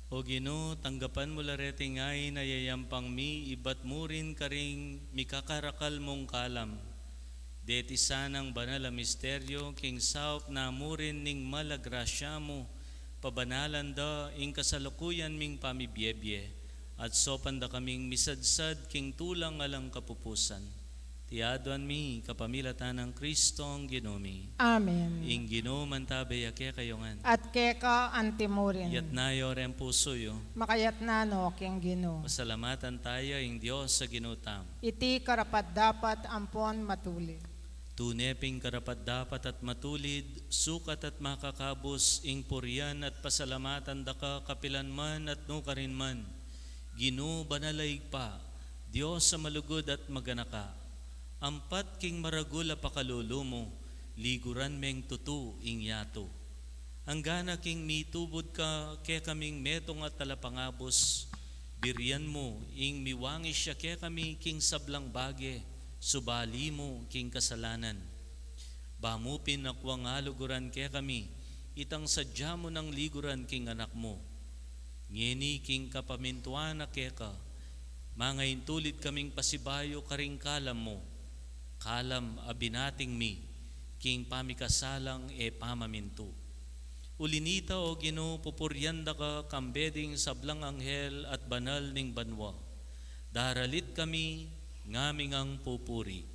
O Ginu, tanggapan mu la reting ain a yayampang mi, ibat mu rin karing mikakarakal mung kalam. Deti sanang banal a misteryo, king saup na mu rin ning mal a grasya mu, pabanalan da ing kasalukuyan ming pamibiebie, at saupan da kaming misadsad king tulang alang kapupusan. Iti aduan mi kapamilatan nang Kristong Ginu mi. Amen. Ing Ginu mantabe ya kekayu ngan. At keka anti mu rin. Yatna yu reng pusu yu. Makayatna no king Ginu. Pasalamatan taya ing Dios a Ginu tamu. Iti karapat-dapat ampon matulid. Tune pin karapat-dapat at matulid, sukat at makakabus ing purian at pasalamatan da ka kapilan man at nukarin man, Ginu, banal a Ibpa, Dios a malugud at maganaka. Ampat king maragul a pakalulu mu, liguran meng tutu ing yatu. Anggana king mitubud ka kekaming metung a talapangabus, birian mu ing miwangis ya kekami king sablang bage, subali mu king kasalanan. Ba mu pin akwang aluguran kekami, itang sadya mu nang liguran king Anak mu. Ngeni king kapamintuan na keka, mangaintulid kaming pasibayu karing kalam mu, kalam a binating mi king pamikasalang e pamamintu. Uli nita, O Ginu, pupurian da ka kambe ding sablang anghel at banal ning banua. Daralit kami, ngaming ang pupuri.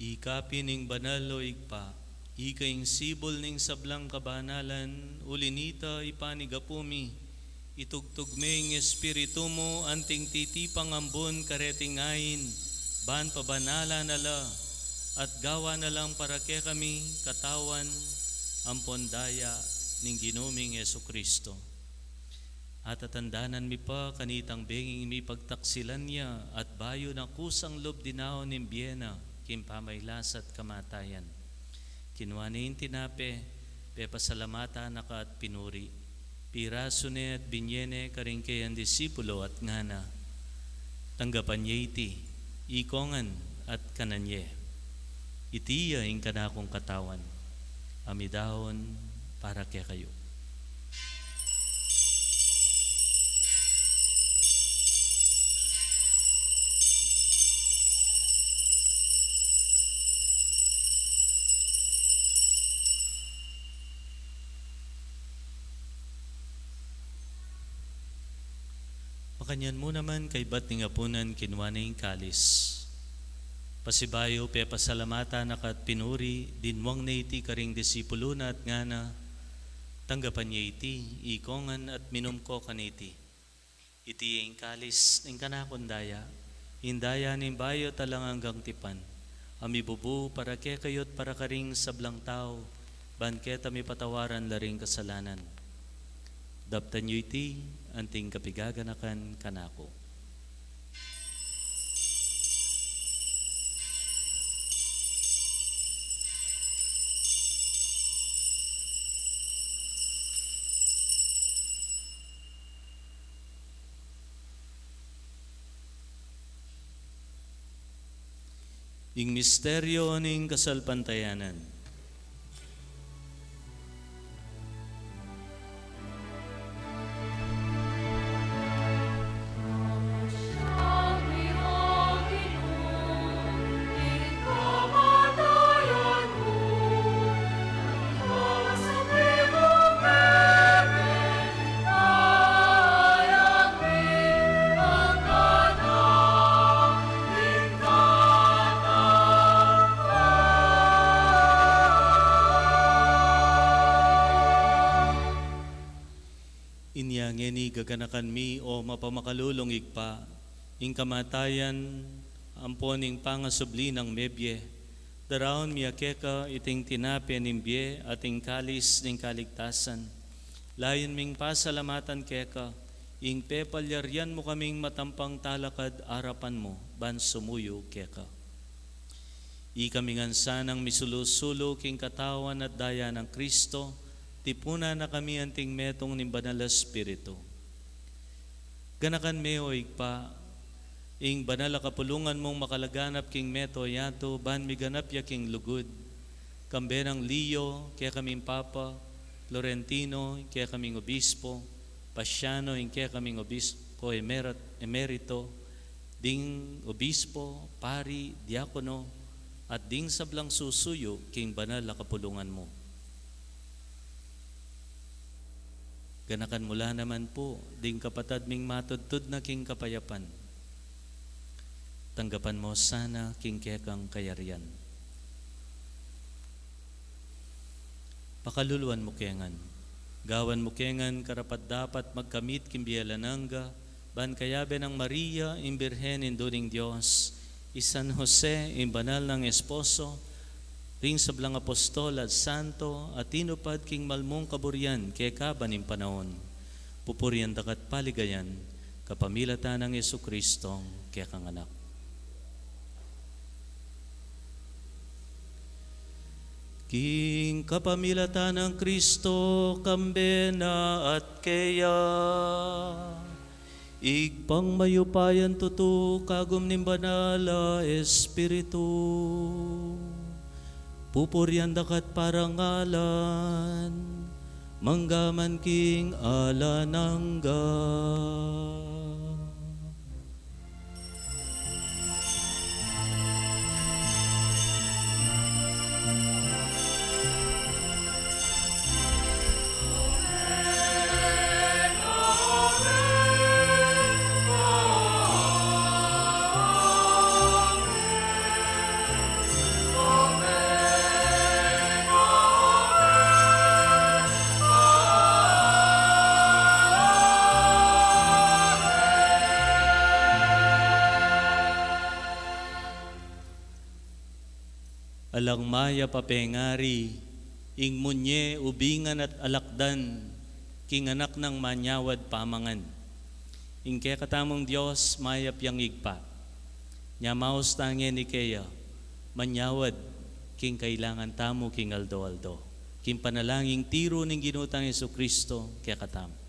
Ika pin ing banal, O Ibpa, ika ing sibul ning sablang kabanalan, uli nita ipanigapu mi, itugtug me ing Espiritu mu anting titipang ambun kareting ain, ban pabanalan na la, at gawan na lang para kekami katawan ampon daya ning Ginu ming Jesucristo. Atatandanan mi pa kanitang benging mipagtaksilan ya at bayu na kusang lub dinaun ing bie na king pamailas at kamatayan. Kinua ne ing tinape, pepasalamatan na ka at pinuri. Pirasu ne at binye ne karing keyang disipulo at ngana, tanggapan ye iti, ikongan at kanan ye. Iti ya ing kanakung katawan, a midaun para kekayu. Makanyan mu naman kaybat ning apunan kinua ne ing kalis. Pasibayu pepasalamatan na ka at pinuri, dinwang ne iti karing disipulo na at ngana, tanggapan ye iti, ikongan at minum ko kaniti. Iti ing kalis ning kanakung daya, ing daya ning bayu at alang anggang tipan, a mibubu para kekayu at para karing sablang tau, ban keta mipatawaran la ring kasalanan. Daptan yu iti anting kapigaganakan kanaku. Ing misteryo ning kasalpantayanan. Inya ngeni gaganakan mi, o mapamakalulung Ibpa, ing kamatayan ampon ing pangasubli nang mebie, daraun mi ya keka iting tinape ning bie at ing kalis ning kaligtasan. Layun ming pasalamatan keka ing pepalyarian mu kaming matampang talakad arapan mu ban sumuyu keka. Ikami ngan sanang misulu-sulu king katawan at daya nang Kristo, tipunan na kami anting metung ning Banal a Espiritu. Ganakan me, o Ibpa, ing banal a kapulungan mung makalaganap king mabilug a yatu, ban miganap ya king lugud. Kambe nang Leo, kekaming Papa, Florentino, kekaming Obispo, Pasiano, ing kekaming Obispo emerit-, emerito, ding obispo, pari, diakono, at ding sablang susuyu king banal a kapulungan mu. Ganakan mu la naman pu ding kapatad ming matudtud na king kapayapan. Tanggapan mu sana king kekang kayarian. Pakaluluan mu ke ngan. Gawan mu ke ngan karapat-dapat magkamit king bie alang angga, ban kayabe nang Maria, ing Birhen Indu ning Dios, i San Jose, ing banal nang esposo, ring sablang apostol at santo, a tinupad king malmung kaburian keka ban ing panaun. Pupurian da ka at paligayan, kapamilatan nang Jesucristo, kekang Anak. King kapamilatan nang Kristo, kambe na at keya, Ibpang mayupayang tutu, kagum ning Banal a Espiritu, pupurian da ka at parangalan, mangga man king alang angga. Alang mayap a pengari, ing munye ubingan at alakdan king anak nang manyawad pamangan. Ing kekatamung Dios mayap yang Ibpa. Nya maus ta ngeni keya, manyawad king kailangan tamu king aldo-aldo. King panalangin tiru ning Ginu tang Jesucristo kekatamu.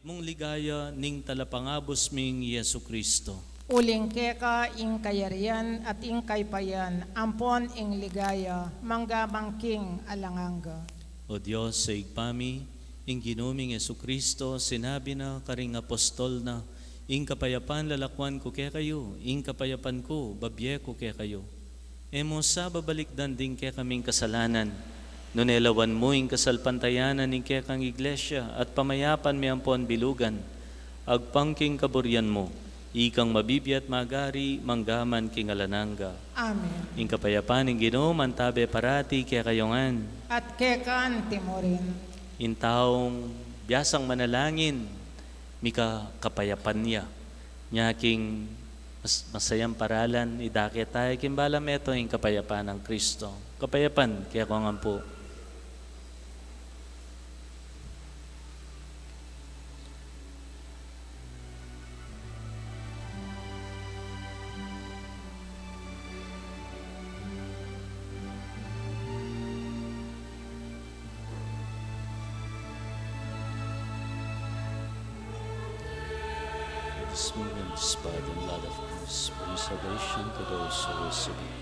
Mung ligaya ning Talapangabus ming Jesucristo. Uling keka ing kayarian at ing kaypayan, ampon ing ligaya, mangga man king alang angga. O Dios, Ibpa mi, ing Ginu ming Jesucristo, sinabi na karing apostol na, "Ing kapayapan lalakwan ku kekayu, ing kapayapan ku babie ku kekayu." E mu sa babalikdan ding kekaming kasalanan, nune lawan mu ing kasalpantayanan ning kekang Iglesia at pamayapan mi ampon bilugan, agpang king kaburian mu, ikang mabibie at magari, mangga man king alang angga. Amen. Ing kapayapan ning Ginu mantabe parati kekayu ngan. At keka anti mu rin. Ing taung biasang manalangin, mika kapayapan ya. Nya king mas-, masayang paralan, idake taya king bala metung ing kapayapan nang Kristo. Kapayapan kekongan pu. This moment, by the blood of Christ, bring salvation to those who receive it.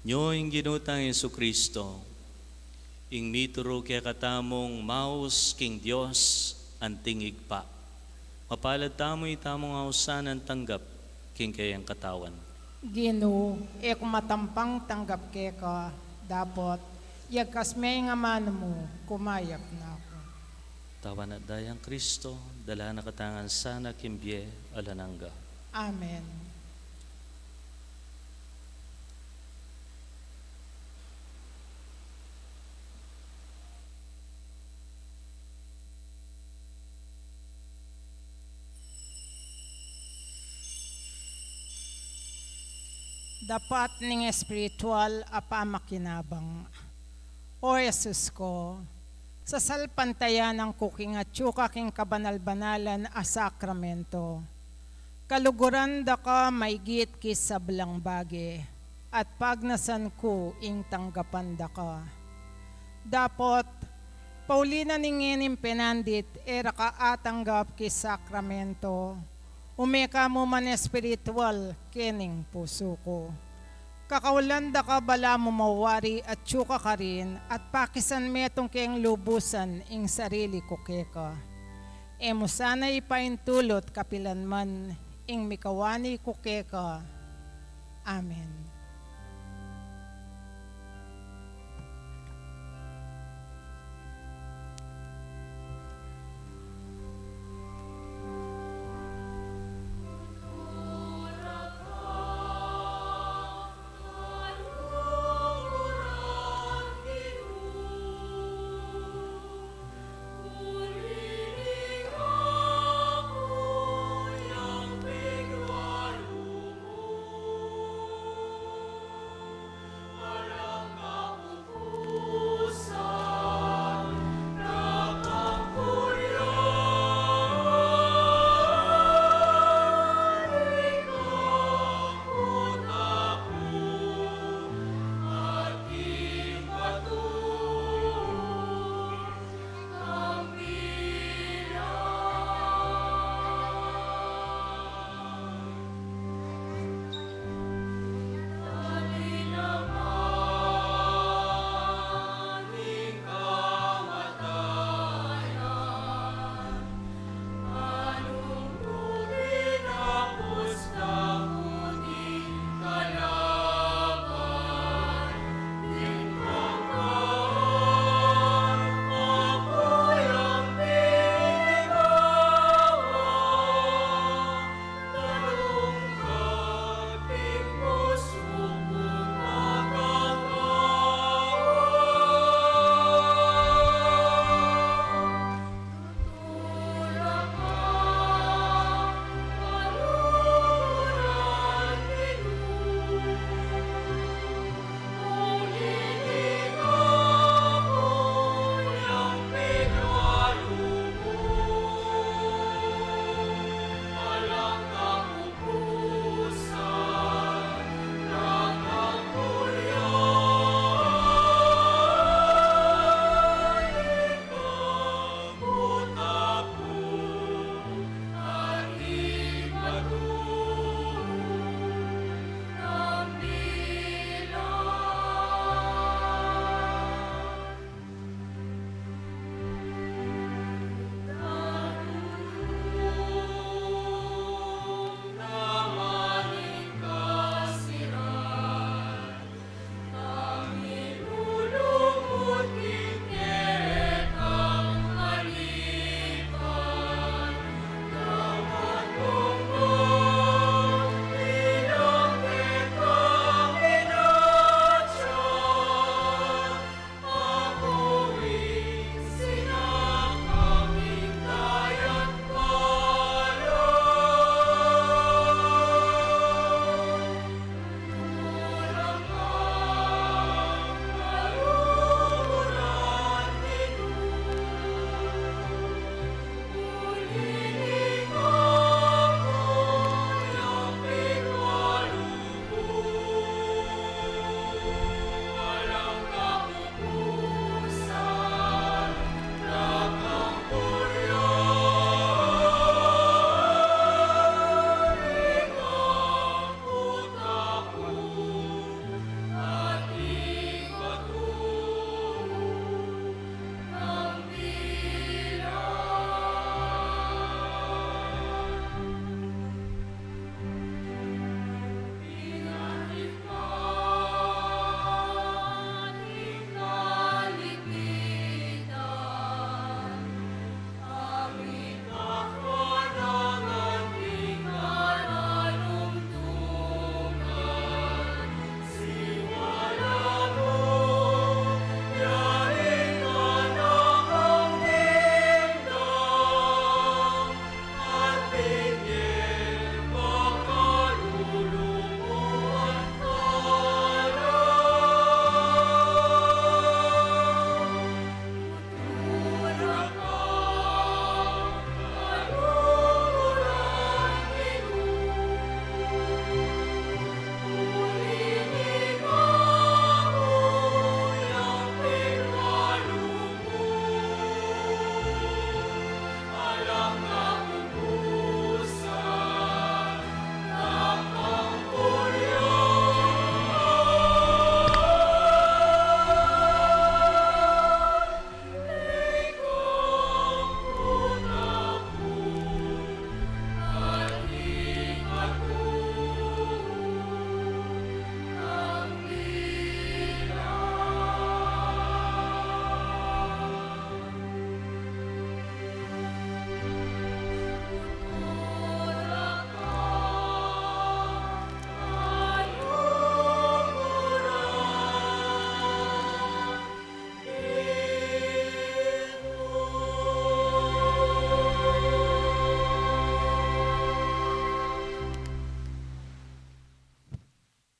Nyo ing Ginu tang Jesucristo, ing mituru kekatamung maus king Dios anting Ibpa. Mapalad tamu itamung ausan a tanggap king keyang katawan. Ginu, e ku matampang tanggap keka, dapot yagkas me ing amanu mu, kumayap na ku. Tawan at dayang Kristo, dala na katamu ngan sana king bie alang angga. Amen. Dapat ning espiritual a pamakinabang. O Jesus ko, sasalpantayanan ku king atyu ka king kabanal-banalan a sakramento. Kaluguran da ka maigit ki sablang bage, at pagnasan ku ing tanggapan da ka. Dapot, pauli na ning ngening penandit e ra ka atanggap ki sakramento, ume ka mu man espiritual kening pusu ku. Kakaulan da ka balamu mawari atyu ka karin at pakisan metung keng lubusan ing sarili ku keka. E mu sana ipaintulut kapilan man ing mikawani ku keka. Amen.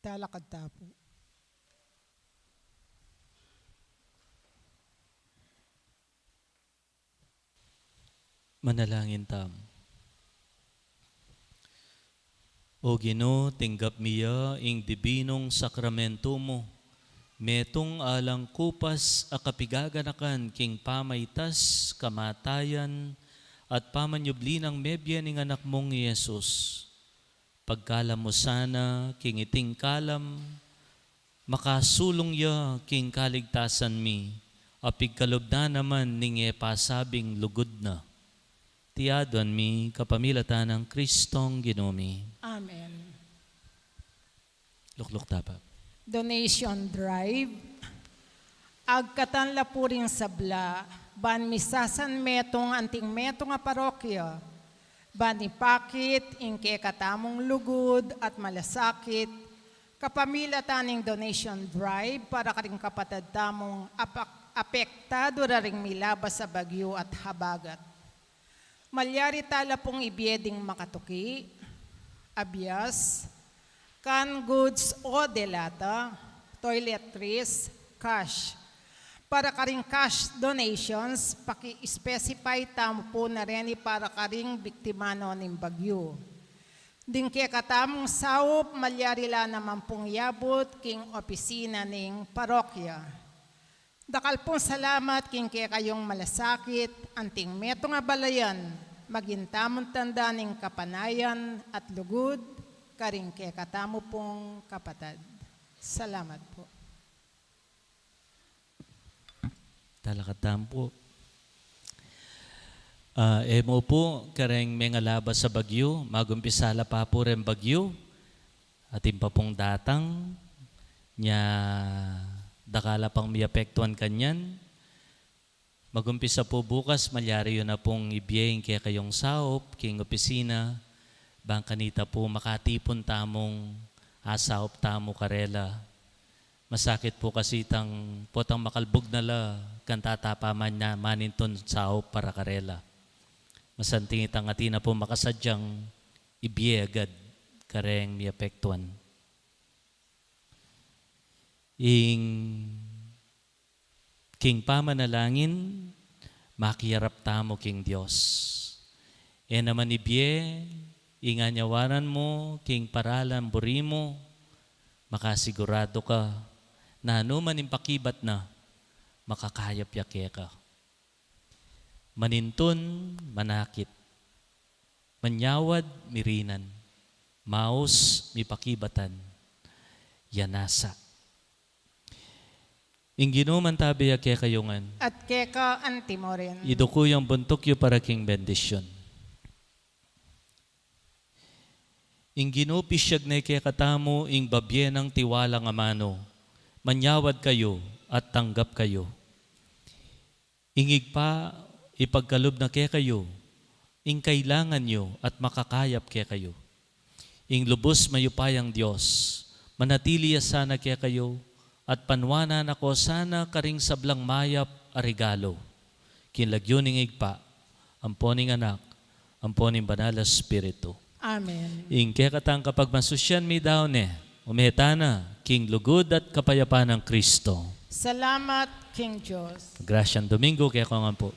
Talakad ta pu. Manalangin tamu. O Ginu, tinggap mi ya ing dibinung sakramentu mu, metung alang kupas a kapigaganakan king pamaitas, kamatayan, at pamanyubli nang mebie ning Anak mung i Jesus. Pagkalam mu sana king iting kalam, makasulung ya king kaligtasan mi, a pigkalub na naman ning e pasabing lugud na. Iti aduan mi kapamilatan nang Kristong Ginu mi. Amen. Lukluk ta pa. Donation drive. Agkatan la pu ring sabla, ban misasan metung anting metung a parokya, ban ipakit ing kekatamung lugud at malasakit, kapamilatan ning donation drive para karing kapatad tamung apak-, apektadu da ring milabas a bagyu at habagat. Malyari tala pung ibie ding makatuki, abias, canned goods o de lata, toiletries, cash. Para karing cash donations, paki-specify tamu pu na reni para karing biktima no ning bagyu. Ding kekatamung saup, malyari la naman pung yabut king opisina ning parokya. Dakal pung salamat king kekayung malasakit, anting metung a balayan, maging tamung tanda ning kapanayan at lugud, karing kekatamu pung kapatad. Salamat pu. Talakad tamu pu. Ah, e mu pu, kareng mengalabas a bagyu, magumpisa la pa pu reng bagyu, atin pa pung datang, nya dakal la pang miapektuan kanyan. Magumpisa pu bukas, malyari yu na pung ibie ing kekayung saup king opisina, bang kanita pu makatipun tamung asaup tamu karela. Masakit pu kasi itang potang makalbug na la kang tata paman na manintun saup para karela. Masanting itang atin na pu makasadyang ibie agad kareng miapektuan. Ing king pamanalangin, makiarap tamu king Dios. E naman ibie ing anyawanan mu king paralan buri mu, makasiguradu ka, nanu man ing pakibat na, makakayap ya keka. Manintun, manakit. Manyawad, mirinan. Maus, mipakibatan. Yanasa. Ing Ginu mantabe ya kekayu ngan. At keka anti mu rin. Iduku yang buntuk yu para king bendisyun. Ing Ginu pisyag ne kekatamu ing babie nang tiwalang amanu. Manyawad kayu at tanggap kayu. Ing Ibpa ipagkalub na kekayu ing kailangan yu at makakayap kekayu. Ing lubus mayupayang Dios manatili ya sana kekayu at panuanan na ko sana karing sablang mayap a regalu. King lagyu ning Ibpa, ampo ning Anak, ampo ning Banal a Espiritu. Amen. Ing kekatang kapagmasusyan midaun ne, ume tana king lugud at kapayapan nang Kristo. Salamat king Dios. Grasyang Domingo kekongan pu.